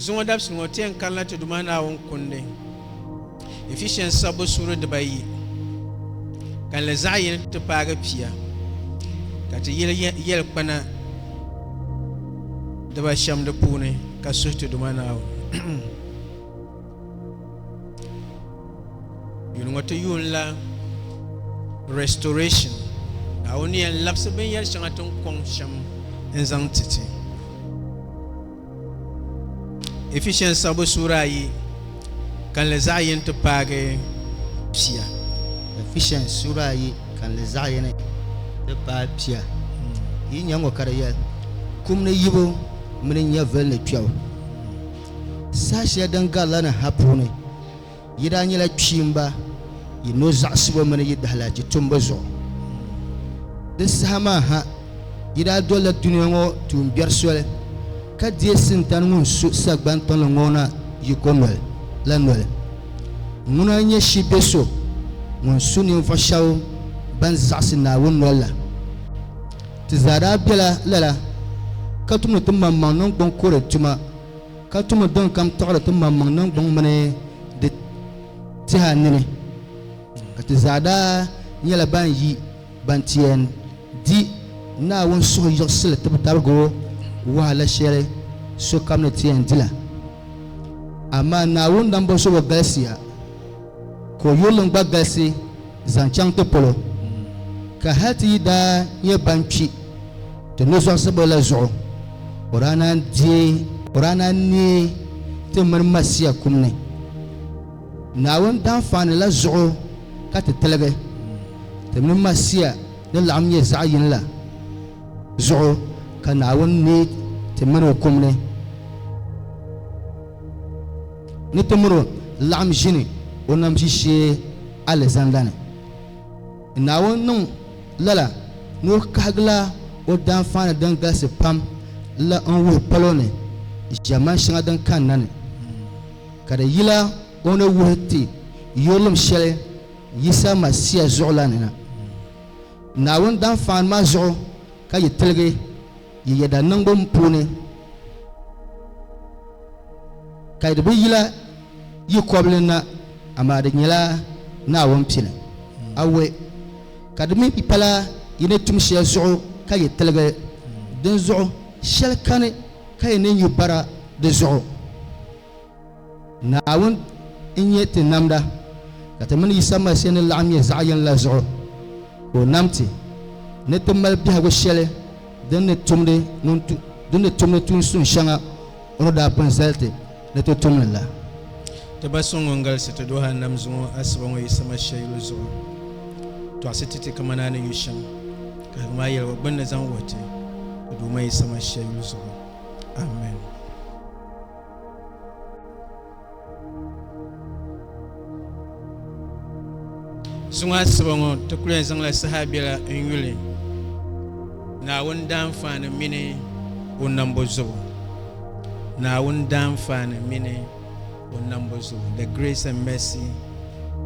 Zuŋɔ dabisili ŋɔ ti yɛn karila ti Duuma Naawuni kundi Efishɛns sabbu suuri dibayi kalinli zaɣ yini ti paagi pia, ka ti yili yɛlikpana diba shɛm di puuni ka suhi ti Duuma Naawuni. Yuuni ŋɔ ti yuun la restoration, Naawuni ni yɛn labisi binyɛr shɛŋa ti ni kɔŋ shɛm n-zaŋ ti ti. Efishɛns sabbu suura ayi kalinli zaɣ yini ti paagi pia. Efishɛns suura ayi kalinli zaɣ yini ti paai pia. Yi nya ŋɔ ka di yɛli, Kum ni yibu mini nyɛvili ni kpɛbu. Saha shɛli din garila ni ha puuni, yi daa nyɛla kpiimba yi no zaɣisibu mini yi dahilahichi tumbu zuɣu. Di saha maa ha, yi daa dolila dunia ŋɔ tuumbiɛri soli, ka deei Sintani ŋun su sagban tiŋli ŋɔ na yiko noli la noli. Ŋuna n-nyɛ shi be so ŋun su ninvuɣ shɛb bɛn zaɣisi Naawuni nol la. Ti zaa daa bela lala, ka tumdi ti maŋmaŋ niŋgbuŋ kore tuma, ka tumdi dinkam tiɣiri ti maŋmaŋ niŋgbuŋ mini di tɛha nini. Ka ti zaa daa nyɛla ban yi ban ti yɛn di Naawuni suhuyiɣisili tibidarigibo wahala shɛli sokam ni ti yɛn di la. Amaa Naawuni nambɔzɔbo galisiya, ka o yurilim gba galisi zaŋ chaŋ ti polo, ka hal ti yi daa nyɛ ban kpi ti nɔzɔɣisibu la zuɣu, o daa naan deei, o daa naan neei ti mini Masia kum ni. Naawuni daanfaani la zuɣu ka ti tiligi, ti mini Masia ni laɣim nyɛ zaɣ yini la zuɣu ka Naawuni neei ti mini o kum ni. Ni ti miri o laɣim ʒini o nam ʒiishee alizanda ni. Naawuni niŋ lala ni o kahigila o daanfaani din galisi pam la n-wuhi palo ni ʒiɛman shɛŋa din kanna ni, ka di yila o ni wuhi ti yurilim shɛli Yisa Masia zuɣu la ni na. Naawuni daanfaani maa zuɣu ka yi tiligi yi yɛda niŋbu puuni, ka di bi yila yi kɔbili na, amaa di nyɛla Naawuni pini. Awɛi! Ka di mi pala yi ni tum shɛli zuɣu ka yi tiligi, dinzuɣu shɛli kani ka yi ni nyu bara di zuɣu. Naawuni n-nyɛ ti namda, ka ti mini Yisa Masia ni laɣim nyɛ zaɣ yini la zuɣu ka o nam ti ni ti mali biɛhigu shɛli din ni tumdi din ni tumdi tuun sun shɛŋa o ni daa pun zali ti ni ti tum li la. Ti Ba suŋ ŋun galisi ti duhi a nam zuŋɔ asiba ŋɔ Yisa Masia yuli zuɣu. Tɔɣisi ti ti kaman a ni yu shɛm, kahigimi a yɛligu gbinni zaŋ wuhi ti, ti Duuma Yisa Masia yuli zuɣu. Amen. Zuŋɔ asiba ŋɔ ti kuli yɛn zaŋla saha biɛla n yuli Naawuni daanfaani mini o nambo zubu. Naawuni daanfaani mini o nambo zubu. The grace and mercy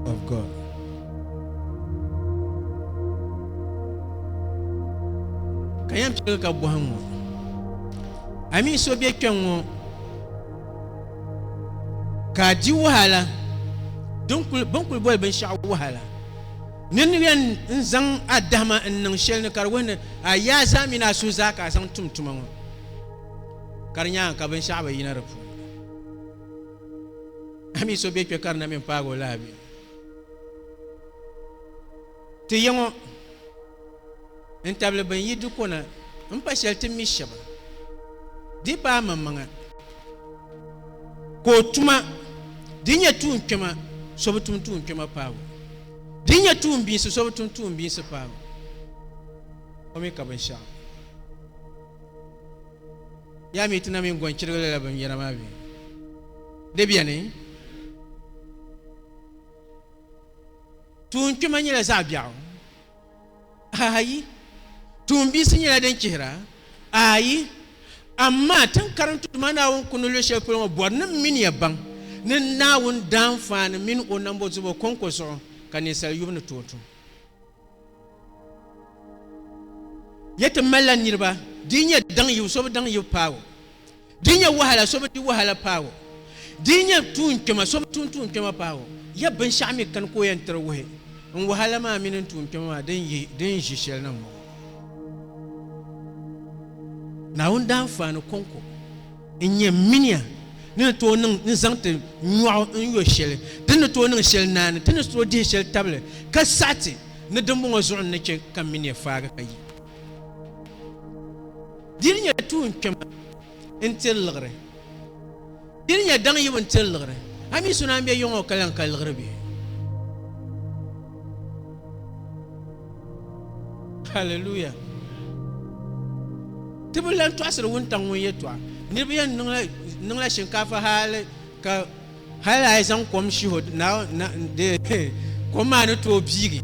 of God. Ka yɛn piligi ka bɔhim ŋɔ. A mi so be kpɛŋ ŋɔ ka a di wahala din kuli bɛ ni kuli boli binshɛɣu wahala nir ni yɛn n zaŋ a dahima n niŋ shɛli ni ka di wuhi ni a yaa zaa mini a suhu zaa ka a zaŋ tum tuma ŋɔ ka di nyaaŋa ka binshɛɣu bi yina di puuni. A mi so be kpɛ ka di na mi n-paagi o lala bee? Ti ya ŋɔ n-tabili bɛn yi di ko na m-pa shɛli ti mi shɛba, di pa amaŋmaŋa ka o tuma, di nyɛ tuun kpɛma, so bi tum tuun kpɛma paag o, di nyɛ tuun biinsi, so bi tum tuun biinsi paag o, o mi ka binshɛɣu. Yaa mi ti na mini gɔnchiriga lala binyɛra maa bee? Di beni. Tuun kpɛma nyɛla zaɣ biɛɣu? Aai. Tuun biisi nyɛla din chihira? Aai. Amaa ti ni karim ti Duuma Naawuni Kundi luɣ shɛli polo ŋɔ bɔri ni m mini ya baŋ ni Naawuni daanfaani mini o nambɔzubo kɔŋko zuɣu ka ninsal yubu ni tooi tum. Ya ti malila niriba, di yi nyɛ daŋ yibu, so bi daŋ yibu paag o. Di nyɛ wahala, so bi di wahala paag o. Di nyɛ tuun kpɛma, so bi tum tuun kpɛma paag o. Ya binshɛɣu mi kani ka o yɛn tiri wuhi n wahala maa mini n tuun kpɛma maa din yi din ʒi shɛli na m-bɔŋɔ. Naawuni daanfaani kɔŋko n-nyɛ miniya ni ni tooi niŋ n-zaŋ ti nyɔɣu n-yo shɛli, ti ni tooi niŋ shɛli naani, ti ni tooi dihi shɛli tabili ka saɣi ti ni dimbɔŋɔ zuɣu n-ni chɛ ka miniya faagi ka yi. Di ni nyɛ tuun kpɛma n-tiri liɣiri. Di ni nyɛ daŋ yibu n-tiri liɣiri. A mi suna m-be yiŋ ŋɔ ka lan ka liɣiri bee? Hallelujah! Ti bi lan tɔɣisiri wuntaŋ ŋun yɛtɔɣa. Niriba yɛn niŋla shinkaafa hali ka hali a yi zaŋ kom shihi o, kom maa ni tooi biigi.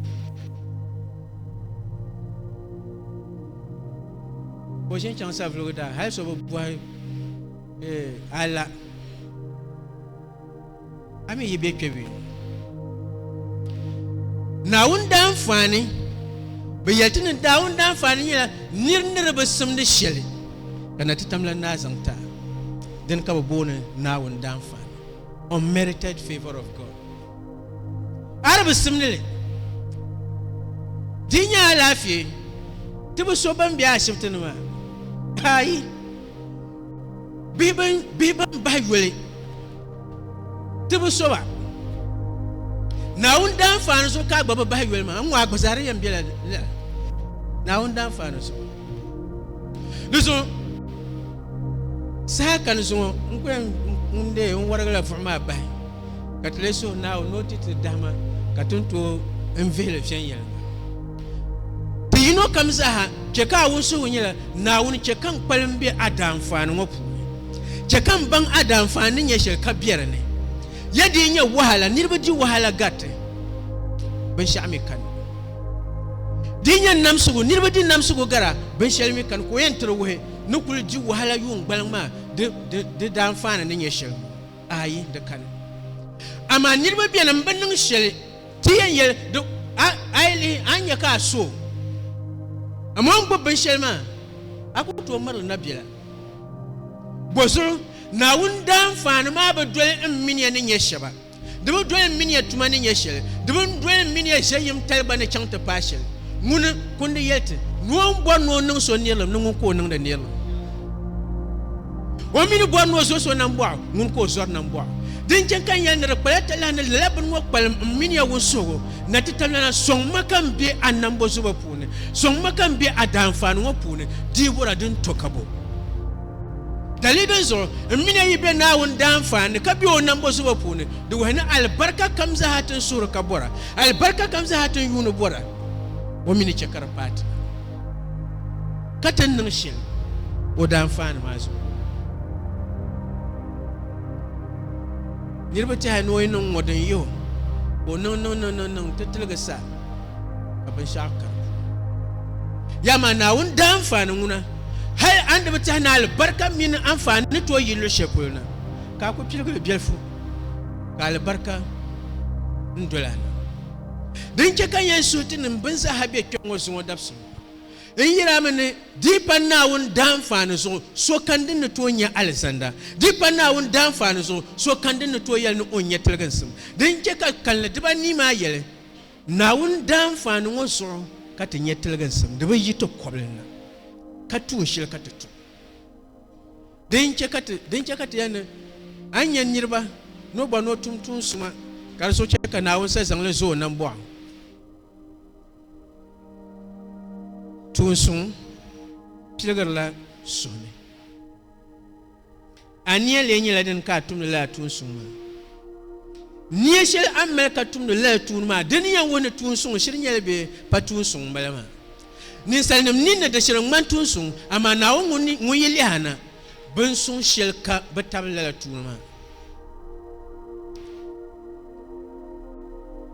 Ka o ʒini chaŋ Savelugu daa, hali so bi bɔhi a la, a mi yi be kpe bee? Naawuni daanfaani, bɛ yɛli ti ni Naawuni daanfaani nyɛla nir ni di bi simdi shɛli ka na ti tamla naa zaŋ ti a. Dini ka bɛ booni Naawuni daanfaani, unmerited favor of God. A di bi simdi li. Di nyɛ alaafee ti bi so ban be ashibiti ni maa. Ayi, bihi ban bahi yoli ti bi so ba. Naawuni daanfaani zuɣu ka a gba bi bahi yoli maa. N-ŋɔ a gba zaa di yɛn bela lala Naawuni daanfaani zuɣu. Di zuɣu saha kani zuŋɔ n ku yɛn n-deei n warigila vuɣu maa bahi. Ka ti lee suhi Naawuni ni o ti ti dahima ka ti ni tooi n vihi li viɛnyɛliŋga. Ti yino kam zaaha chɛ ka a wunsuhigu nyɛla, Naawuni, chɛ ka n kpalim be a daanfaani ŋɔ puuni. Chɛ ka m baŋ a daanfaani ni nyɛ shɛli ka be di ni. Ya di yi nyɛ wahala, niriba di wahala gariti, binshɛɣu mi kani. Di yi nyɛ namsigu, niriba di namsigu gara, binshɛli mi kani ka o yɛn tiri wuhi ni kuli di wahala yuun gbaliŋ maa di daanfaani ni nyɛ shɛli ŋɔ. Ayi, di kani. Amaa niriba beni m-bi niŋ shɛli ti yɛn yɛli di a yi lihi a ni nya ka a so o. Amaa o ni gbubi binshɛli maa, a ku tooi miri li na biɛla. Bɔzuɣu Naawuni daanfaani maa bi doli m mini ya ni nyɛ shɛba, di bi doli m mini ya tuma ni nyɛ shɛli, di bi doli m mini ya ʒiɛyimtali gba ni chaŋ ti paai shɛli. Ŋuni kundi yɛli ti ni o ni bɔri ni o niŋ so nirilim ni ŋun ka o niŋdi nirilim. O mi ni bɔri ni o zo so nambɔɣu, ŋun ka o zɔri nambɔɣu. Din chɛ ka n yɛli ni di kpala talahi ni lala bini ŋɔ kpalim m mini ya wunsuhigu na ti tamlana, sɔŋ ma ka m be a nambo zuba puuni, sɔŋ ma ka m be a daanfaani ŋɔ puuni, dii bɔra din to ka bo. Daliri din zuɣu m mini ya yi be Naawuni daanfaani ni ka be o nambo zuba puuni, di wuhi ni alibarika kam zaa ti n suhuri ka bɔra, alibarika kam zaa ti n yuuni bɔra, o mi ni chɛ ka di paai ti na. Ka ti ni niŋ shɛli o daanfaani maa zuɣu. Niriba tɛha ni o yi niŋ ŋ-ŋɔ din yihi o, ka o niŋ niŋ niŋ niŋ niŋ ti tiligi sa ka binshɛɣu ka di puuni. Yaa maa Naawuni daanfaani ŋuna, hal a ni di bi tɛhi ni alibarika mini anfaani ni tooi yi luɣ shɛli polo na, ka a ku piligi li biɛlifu ka alibarika n-doli a na. Din chɛ ka n yɛn suhi tinim bɛn zaaha be kpe ŋɔ zuŋɔ dabisili ŋɔ, n yɛl a mi ni di pa Naawuni daanfaani zuɣu so kani din ni tooi nya alizanda. Di pa Naawuni daanfaani zuɣu so kani din ni tooi yɛli ni o ni nya tiliginsim. Din chɛ ka kalinli dibanii maa yɛli, Naawuni daanfaani ŋɔ zuɣu ka ti nya tiliginsim, di bi yi ti kɔbili na ka tuun shɛli ka ti tum. Din chɛ ka ti din chɛ ka ti yɛli ni a ni nya niriba ni o gba ni o tum tuun suma, ka di zuɣu chɛ ka Naawuni sa zaŋ li zo o nambɔɣu. Tuun suŋ piligirila suhu ni. A nia lee nyɛla dini ka a tumdi lala tuun suŋ maa? Nia shɛli a ni mali ka tumdi lala tuuni maa, di ni yɛn wuhi ni tuun suŋ shiri nyɛli bee pa tuun suŋ m-bala maa? Ninsalinim ninni di shiri ŋmani tuun suŋ, amaa Naawuni ŋun yi lihi a na, bin suŋ shɛli ka bi tabili lala tuuni maa.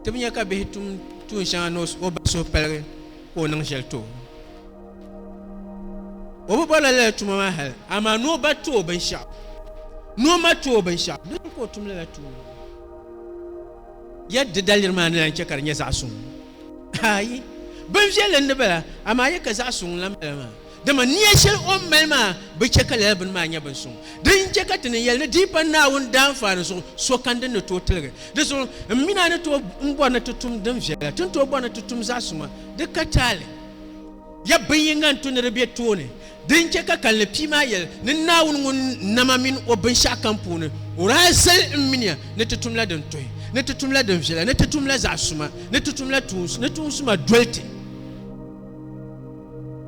Ti bi nya ka bihi tum tuun shɛŋa ni o ba suhu paligi ka o niŋ shɛli ti o. O bi bɔrila lala tuma maa hali, amaa ni o ba ti o binshɛɣu, ni o ma ti o binshɛɣu, di zuɣu ka o tum lala tuuni maa. Ya di daliri maa ni lan chɛ ka di nyɛ zaɣ suŋ? Aai, bin viɛlli n-di bala, amaa ya ka zaɣ suŋ lan bala maa. Dama nia shɛli o ni mali maa bi chɛ ka lala bini maa nyɛ bin suŋ. Din n-chɛ ka ti ni yɛli ni di yi pa Naawuni daanfaani zuɣu, so kani din ni tooi tiligi. Di zuɣu m mini a ni tooi m-bɔri ni ti tum din viɛla, ti ni tooi bɔri ni ti tum zaɣ suma, di ka taali. Ya bin yiŋga n-tu ni di be tooni. Din n-chɛ ka kalinli pia maa yɛli ni Naawuni ŋun nama mini o binshɛɣukam puuni, o daa zali m mini ya ni ti tumla din tuhi, ni ti tumla din viɛla, ni ti tumla zaɣ suma, ni ti tumla ni tuun suma doli ti.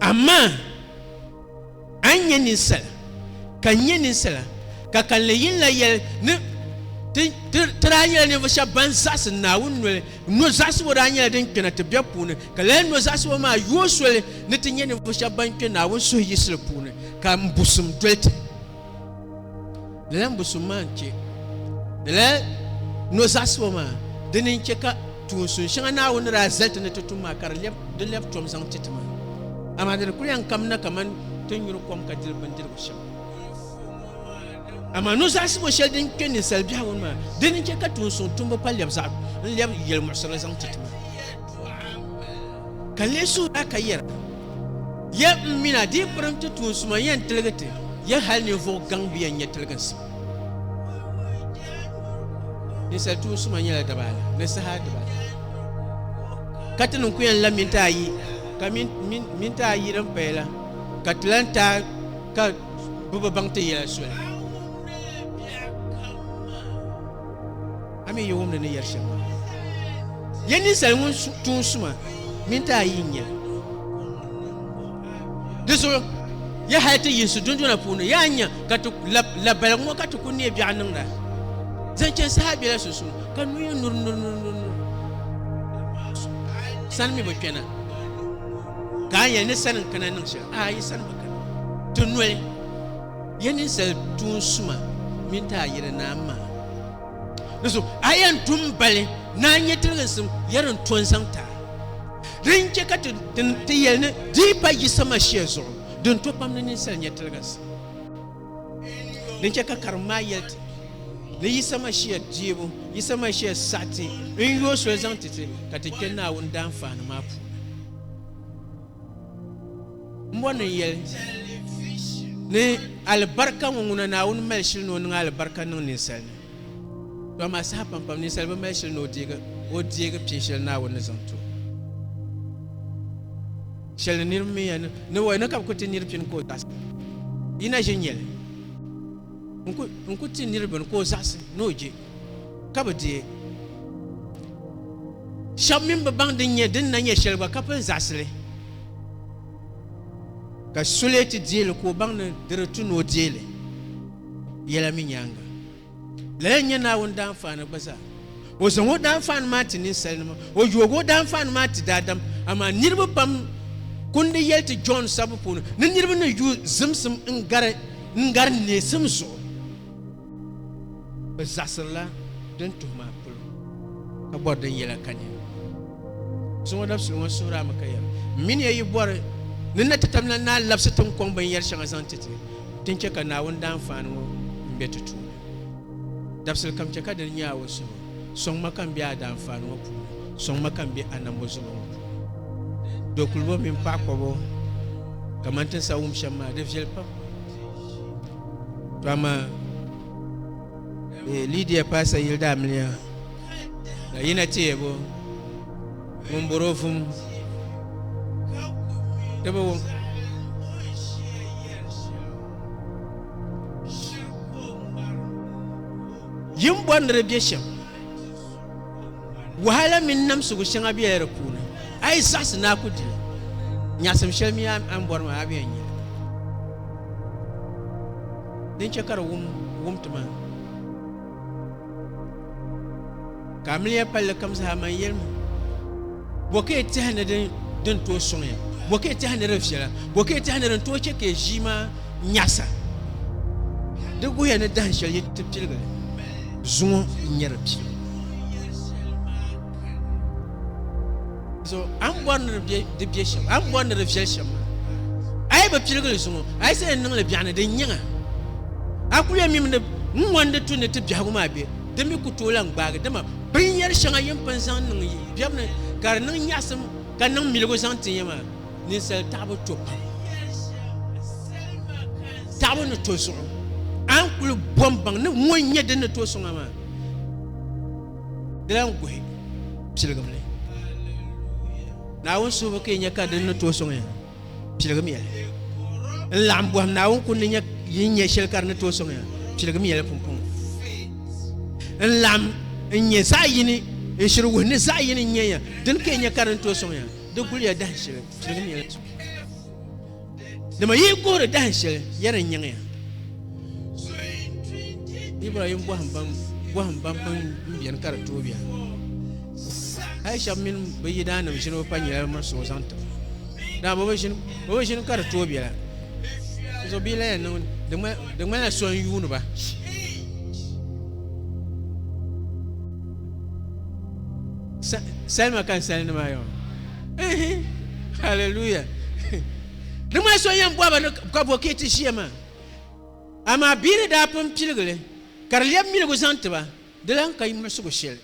Amaa a ni nyɛ ninsala, ka n nyɛ ninsala, ka kalinli yin la yɛli ni ti daa nyɛla ninvuɣ shɛb ban zaɣisi Naawuni noli. No zaɣisibu daa nyɛla din kpɛna ti bɛ puuni, ka lala no zaɣisibu maa yooi soli ni ti nyɛ ninvuɣ shɛb ban kpe Naawuni suhuyiɣisili puuni, ka mbusim doli ti. Lala mbusim maa n-chɛ lala no zaɣisibu maa, dini n-chɛ ka tuun sun shɛŋa Naawuni ni daa zali ti ni ti tum maa ka di lɛbi tom zaŋ ti ti maa. Amaa di di kul yɛn kamina kaman ti ni nyuri kom ka diri bindirigu shɛm. Amaa no zaɣisibu shɛli din kpe ninsal biɛhigu ni maa, dini n-chɛ ka tuun suŋ tumbu pa lɛbi zaɣ n-lɛbi yɛlimuɣisirili zaŋ ti ti maa. Ka n lee suhir a ka yɛra, Ya m min a di pirim ti tuun suma yɛn tiligi ti, ya hal ninvuɣ gaŋ bi yɛn nya tiliginsim. Ninsal tuun suma nyɛla daba ala ni saha dibata, ka ti niŋ ku yɛn la minti ayi, ka minti ayi din paya la ka ti lan taai ka bɛ bi baŋ ti yɛla soli. A mi yi wumdi ni yɛri shɛm maa, ya ninsal ŋun tuun suma minti ayi n-nyɛ li. Di zuɣu ya hal ti yinsi dundona puuni, yaa nya ka ti labaligi ŋɔ ka ti ku neei biɛɣu niŋda zaŋ chani saha bela sunsuuni, ka nuya nuri nuri nuri nuri nuri sani mi bi kpɛna, ka a yɛli ni sani n-kana niŋ shɛli, aai sani bi kana. Ti noli ya ninsal tuun suma mini ti ayiri ni a maa. Di zuɣu a yɛn du m-bali ni a nya tiliginsim ya din to n-zaŋ ti a. Din chɛ ka ti yɛli ni di yi pa Yisa Mashia zuɣu, din to pam ni ninsal nya tiliginsim. Din chɛ ka karim maa yɛli ti ni Yisa Mashia deebu, Yisa Mashia saɣi ti n-yooi soli zaŋ ti ti ka ti kpe Naawuni daanfaani maa puuni. M bɔri ni n yɛli ni alibarika ŋɔ ŋuna Naawuni mali shili ni o niŋ alibarika niŋ ninsal ni. To amaa saha pam pam ninsal bi mali shili ni o deegi pin shɛli Naawuni ni zaŋ ti o. Shɛli ni niriba mi ya ni wai ni ka bɛ ku ti nir pini ka o zaɣisi. Yi na ʒi n-nyɛ li. N ku ti nir bini ka o zaɣisi ni o je ka bi deei. Shɛba mi bi baŋ din nyɛ din na nyɛ shɛli gba ka pun zaɣisi li. Ka so lee ti deei li ka o baŋ ni di di tu ni o deei li yɛla mi nyaaŋa. Lala n-nyɛ Naawuni daanfaani gba zaa. O zaŋ o daanfaani maa ti ninsalinima, o yoog o daanfaani maa ti daadam. Amaa niriba pam kundi yɛli ti Jɔn sabbu puuni ni niriba ni yu zimsim n-gari neesim zuɣu. Bɛ zaɣisirila din tuhi maa polo, ka bɔri din yɛla ka nini. Zuŋɔ dabisili ŋɔ suhiri a mi ka yɛra, M mini ya yi bɔri ni na ti tamla ni a labisi ti ni kɔŋ binyɛr shɛŋa zaŋ ti ti, din chɛ ka Naawuni daanfaani ŋɔ m-be ti tooni. Dabisili kam chɛ ka dini nyɛ a o suhu, sɔŋ ma ka m be a daanfaani ŋɔ puuni, sɔŋ ma ka m be a nambɔzɔbo ŋɔ puuni. Dokulibo mini paɣikɔbo kaman ti ni sa wum shɛm maa, di viɛli pam. To amaa Lidia paasa yili daa miliya ka yina ti yɛbo ŋun bɔri o vum ti bi wum. Yi ni bɔri ni di be shɛm, wahala mini namsigu shɛŋa bela di puuni, a yi zaɣisi ni a ku di li, nyaɣisim shɛli mi a ni bɔri maa a bi yɛn nya li. Din chɛ ka di wum ti maa, ka amiliya palli kam zaa man yɛlimi, Bɔ ka yi tɛhi ni din tooi sɔŋ ya? Bɔ ka yi tɛhi ni di viɛla? Bɔ ka yi tɛhi ni din tooi chɛ ka yi ʒii maa nyaɣisa? Di guhiya ni dahin shɛli yi ti piligi li, zuŋɔ n-nyɛ di piligu. So a ni bɔri ni di be shɛm, a ni bɔri ni di viɛli shɛm maa, a yi bi piligi li zuŋɔ, a yi sa yɛn niŋ li biɛɣuni, di nyaŋa. A kul yɛn mimi ni n-ŋɔndi tu ni ti biɛhigu maa be, di mi ku tooi lan gbaagi, dama binyɛr shɛŋa yi ni pun zaŋ niŋ yi biɛbu ni ka di niŋ nyaɣisim ka niŋ miligu zaŋ ti ya maa, ninsal taɣibu to pam. Taɣibu ni to zuɣu, a ni kuli bom baŋ ni ŋɔ n-nyɛ din ni tooi sɔŋ a maa, di lan guhi piligim li. Naawuni suhibu ka yi nya ka din ni tooi sɔŋ ya, piligim ya li. N laɣim bɔhim Naawuni kundi nya yi ni nya shɛli ka di ni tooi sɔŋ ya, piligim ya li pumpɔŋɔ. N laɣim n nya zaɣ yini, n shiri wuhi ni zaɣ yini n-nyɛ ya, dini ka yi nya ka di ni tooi sɔŋ ya, di guli ya dahin shɛli, piligim ya li. Dama yi guhiri dahin shɛli, ya di nyaŋ ya. Ibrahim bɔhim ban bɔhim ban pun beni ka di tooi bia. Hali shɛba mini bɛ yidaannim ʒini o pa nyɛla muɣisigu zaŋ ti ba. Dama bɛ bi ʒini, bɛ bi ʒini ka di tooi bela. Dinzuɣu bɛ yi lahi yɛn niŋ, di ŋmanila so n-yuuni ba. Salima ka n salindi maa yɔ. Hallelujah. Di ŋmani so yɛn bɔba ni ka bo ka ti ʒiya maa. Amaa bia ni daa pun piligi li ka di lɛbi miligu zaŋ ti ba, di lan ka muɣisigu shɛli.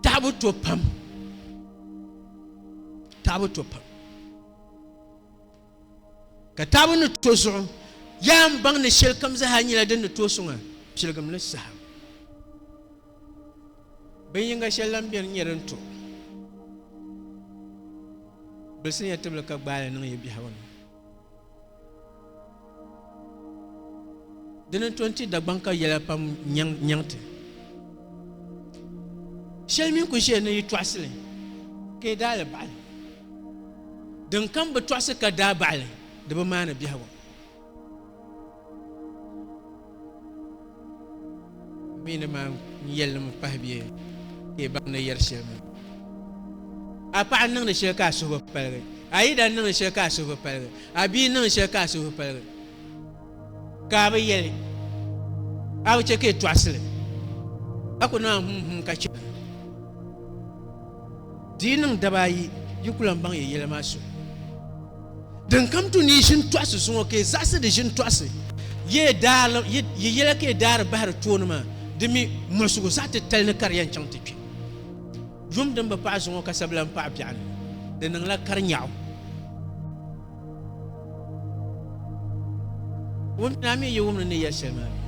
Taɣibu to pam. Taɣibu to pam. Ka taɣibu ni to zuɣu, yaa n baŋ ni shɛli kam zaa nyɛla din ni tooi sɔŋ a piligim ni saha. Bin yinga shɛli lan beni nyɛ din to bilisi nya tibili ka gbaali niŋ yi biɛhigu ni. Dini n-to nti Dagbaŋ ka yɛla pam nyaŋ ti. Shɛli mi n-kuli ʒiya ni yi tɔɣisi li ka yi daa li baɣili. Din kam bi tɔɣisi ka daa baɣili, di bi maani biɛhigu. Mi ni maa n yɛli mi pahi bɛ ka yi baŋ ni yɛri shɛli maa. A paɣa niŋdi shɛli ka a suhu bi paligi, a yidana niŋdi shɛli ka a suhu bi paligi, a bia niŋdi shɛli ka a suhu bi paligi, ka a bi yɛli, a bi chɛ ka yi tɔɣisi li, a ku niŋ hum hum ka chɛ. Di yi niŋ daba ayi, yi ku lan baŋ yi yɛla maa soli. Din kam tu ni yi ʒini tɔɣisi zuŋɔ ka yi zaɣisi di ʒini tɔɣisi yi yɛla ka yi daari bahiri tooni maa, di mi muɣisigu zaɣ titali ni ka di yɛn chaŋ ti kpe. Yum din bi paɣi zuŋɔ ka sabila m-paɣi biɛɣuni, di niŋla karinyaɣu. Wumdina a mi yi wumdi ni yɛli shɛli maa bee?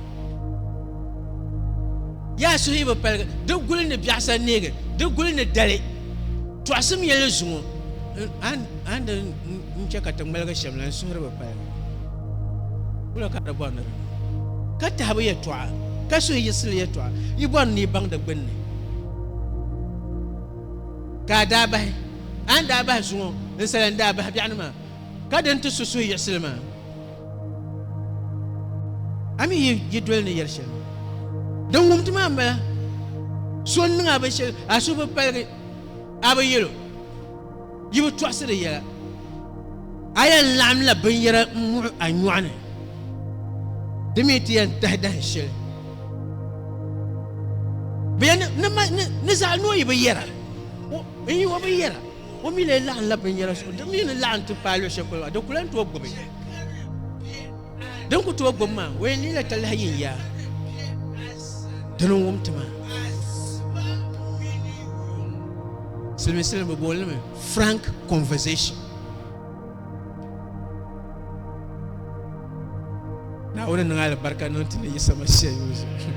Yaa suhu yi bi paligi, di guli ni biɛɣisa neegi, di guli ni dali. Tɔɣisim yɛli zuŋɔ, a ni di n-chɛ ka ti ŋmaligi shɛm la, n suhuri bi paligi. Wula ka di bɔri ni di niŋ? Ka tahibu yɛtɔɣa, ka suhuyiɣisili yɛtɔɣa, yi bɔri ni yi baŋ di gbinni. Ka a daa bahi, a ni daa bahi zuŋɔ n-sala n daa bahi biɛɣuni maa, ka din ti su suhuyiɣisili maa. A mi yi doli ni yɛli shɛli maa, din wum ti maa m-bala. So n-niŋ a binshɛli, a suhu bi paligi, a bi yɛl o, yi bi tɔɣisi di yɛla. A yɛn laɣimla binyɛra m-muɣi a nyɔɣu ni, di mi ti yɛn tahi dahin shɛli. Bɛ yɛn ni zaɣ ni o yi bi yɛra, n yi o bi yɛra, o mi lee laɣimla binyɛra zuɣu, di mi ni laɣim ti paai luɣ shɛli polo maa, di ku lan tooi gbubi. Din ku tooi gbubi maa, o yɛn leela talahi yin yaa. Dini n-wum ti maa. Silimiinsili ni bɛ booni li mi frank conversation. Naawuni niŋ alibarika niŋ ti ni Yisa Masia yuli zuɣu.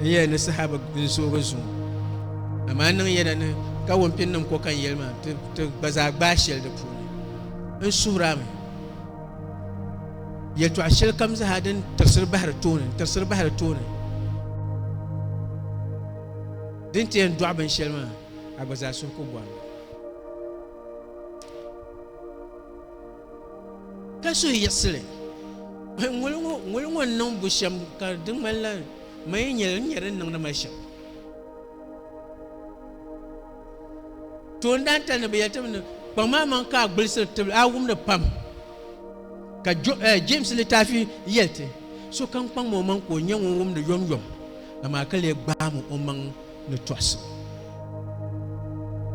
N yɛli ni saha bi n zoogi zuŋɔ. Amaa n niŋ yɛda ni ka wumpinim ko ka n yɛli maa ti gba zaa gbaai shɛli di puuni. N suhiri a mi yɛltɔɣa shɛli kam zaa din tirisiri bahiri tooni, n tirisiri bahiri tooni din ti yɛn dɔɣi binshɛli maa, a gba zaa suhu ku bɔrimi. Ka suhuyiɣisili ŋuli ŋɔ niŋ bu shɛm ka di ŋmanila man yi nyɛli n nyɛ din niŋdi ma shɛm. Toondaantali ni bɛ yɛli ti mi ni kpaŋ maa maŋ ka a gbulisiri tibili a wumdi pam. Ka James litaafi yɛli ti, Sokam kpaŋmi o maŋ ka o nyɛ ŋun wumdi yomyom, amaa ka lee gbaami o maŋ ni tɔɣisibu.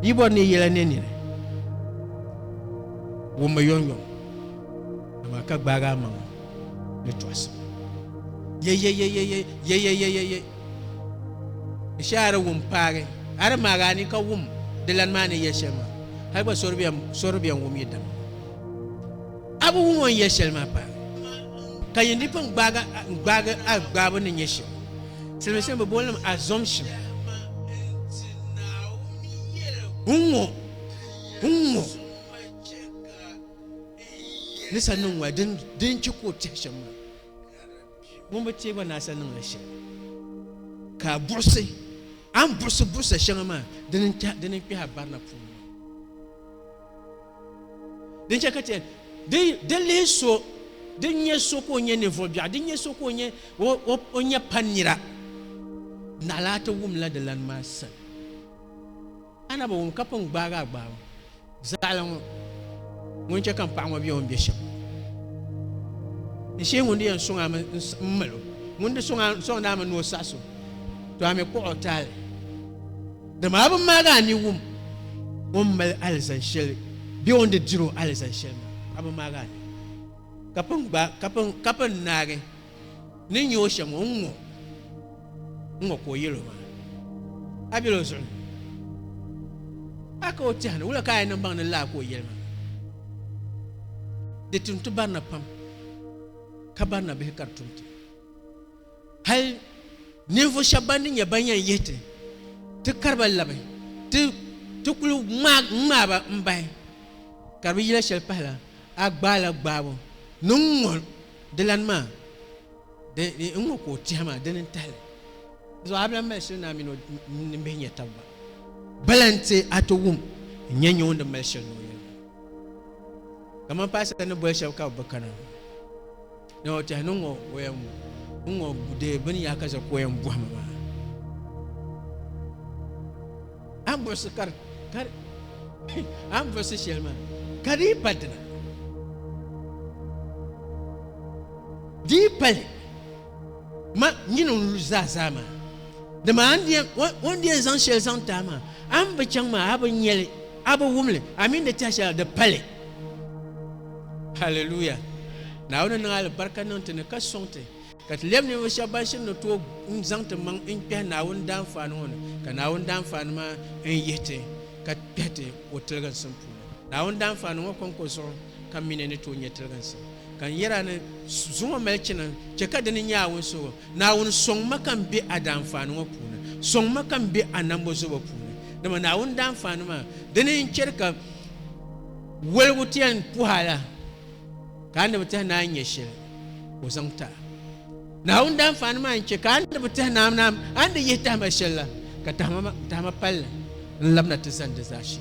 Yi bɔri ni yi yɛla ne nini, wummi yomyom, amaa ka gbaagi a maŋa ni tɔɣisibu. Yeyeyeyeye, yeyeyeyeye. Di shee a di wum paagi, a di maagi a ni ka wum di lan maa ni yɛli shɛli maa, hali gba sori bɛn wum yi dama. A bi wum o ni yɛli shɛli maa paagi. Ka yin di pun gbaagi gbaagi a gbaabu ni nyɛ shɛm. Siliminsili bi booni li assumption. N-ŋɔ n-ŋɔ ni sa niŋ ŋɔ din din chɛ ka o tɛhi shɛm maa. Ŋun bi teei gba ni a sa niŋla shɛli ka a buɣisi a ni buɣisi buɣisa shɛŋa maa dini n-kpɛhi a barina puuni maa. Din chɛ ka ti yɛn di lihi so din nyɛ so ka o nyɛ ninvuɣ biɛɣu, din nyɛ so ka o nyɛ o nyɛ pa nira, naɣila a ti wumla di lan maa sani. A na bi wum ka pun gbaagi a gbaabu zaɣila ŋɔ ŋun chɛ ka m paɣa ŋɔ be o ni be shɛm. N shee ŋun di yɛn sɔŋ a mi m-mal o, ŋun di sɔŋdi a mi ni o saɣis o, to a mi kpuɣ o taali. Dama a bi maagi a ni wum o ni mali alizan shɛli bee o ni di dir o alizan shɛli maa, a bi maagi a ni ka pun gba, ka pun naagi ni nya o shɛm o ni ŋɔ n-ŋɔ ka o yɛl o maa. A bela o zuɣu ni, a ka o tɛha ni wula ka a yɛn niŋ baŋ ni laa ka o yɛli maa? Di tum ti barina pam, ka barina bihi ka di tum ti. Hal ninvuɣ shɛb ban ni nyɛ ban yɛn yihi ti, ti kari ba labi, ti ti kul ŋmaai ba m-bahi, ka di bi yila shɛli pahila a gbaala gbaabu ni ŋ-ŋɔ dilan maa, di n-ŋɔ ka o tɛha maa, dini n-tahi li. Di zuɣu a bi lan mali shili ni a min o nimbihi nya tab gba. Bala nti a ti wum n-nya nya o ni mali shɛli ni o yɛli maa. Kaman paɣisara ni boli shɛba ka bɛ bi kana maa. Ni o tɛhi ni ŋɔ o yɛn ŋɔ dee bini yaha ka za ka o yɛn bɔhimi maa. A ni buɣisi ka ka a ni buɣisi shɛli maa ka di yi pa dina. Di yi pali ma nyini n lu zaa zaa maa. Dama a ni yɛn o ni yɛn zaŋ shɛli zaŋ ti a maa a ni bi chaŋ maa a bi nyɛli a bi wumli a mini di tɛha shɛli di pali. Hallelujah! Naawuni niŋ alibarika niŋ ti ni ka sɔŋ ti ka ti lɛbi ninvuɣ shɛba ban shiri ni tooi n-zaŋ ti maŋ n-kpɛhi Naawuni daanfaani ŋɔ ni, ka Naawuni daanfaani maa n-yihi ti ka kpɛhi ti o tiliginsim puuni. Naawuni daanfaani ŋɔ kɔŋko zuɣu ka m mi ni ni tooi nya tiliginsim. Ka n yɛr a ni zuŋɔ mali chana chɛ ka di ni nyɛ a wunsuhigu. Naawuni sɔŋ ma ka m be a daanfaani ŋɔ puuni. Sɔŋ ma ka m be a nambozubo puuni. Dama Naawuni daanfaani maa, dini n-chɛri ka Woligu ti yɛn puhi a la, ka a ni bi tɛhi ni a ni nya shɛli, ka o zaŋ ti a. Naawuni daanfaani maa n-chɛ ka a ni bi tɛhi ni a ni di yihi tahima shɛli la, ka tahima palli n-labina ti zani di zaashee.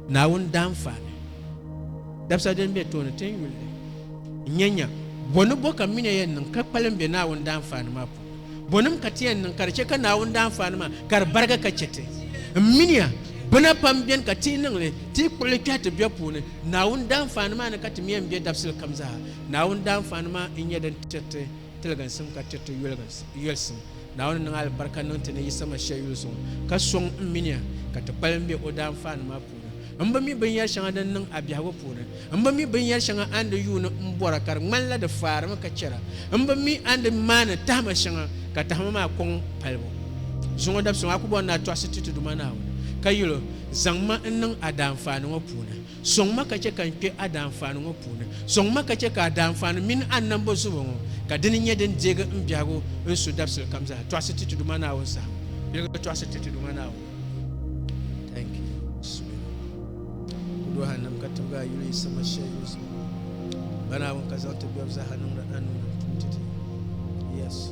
Naawuni daanfaani dabisa din be tooni ti ni yuli li n-nyɛ nya, bɔ ni bɔ ka m mini ya yɛn niŋ ka kpalim be Naawuni daanfaani maa puuni? Bɔnim ka ti yɛn niŋ ka di chɛ ka Naawuni daanfaani maa ka di barigi ka chɛ ti? M mini ya, bina pam beni ka ti yi niŋ li, ti yi kpuɣi li kpɛhi ti bɛ puuni. Naawuni daanfaani maa ni ka ti mi yɛn be dabisili kam zaa. Naawuni daanfaani maa n-nyɛ din tiri ti tiliginsim ka tiri ti yolisim. Naawuni niŋ alibarika niŋ ti ni Yisa Masia yuli zuɣu, ka sɔŋ m mini ya ka ti kpalim be o daanfaani maa puuni. M bi mi binyɛr shɛŋa din niŋ a biɛhigu puuni. M bi mi binyɛr shɛŋa a ni di yuuni m-bɔra ka di ŋmanila di faarimi ka chɛra. M bi mi a ni di maani tahima shɛŋa ka tahima maa kɔŋ palibu. Zuŋɔ dabisi ŋɔ a ku bɔri ni a tɔɣisi ti ti Duuma Naawuni, ka yɛl o, Zaŋ ma n-niŋ a daanfaani ŋɔ puuni. Sɔŋ ma ka chɛ ka n kpe a daanfaani ŋɔ puuni. Sɔŋ ma ka chɛ ka a daanfaani mini a nambo zubo ŋɔ, ka dini nyɛ din deegi m biɛhigu n-su dabisili kam zaa. Tɔɣisi ti ti Duuma Naawuni saha ŋɔ. Piligi tɔɣisi ti ti Duuma Naawuni. Thank you, Spirit. Kudu nam ka tibigi a yuli Yisa Masia yuli zuɣu. Ba Naawuni ka zaŋ ti gbɛbu zaaha niŋdi a nuu ni tum ti ti. Yes.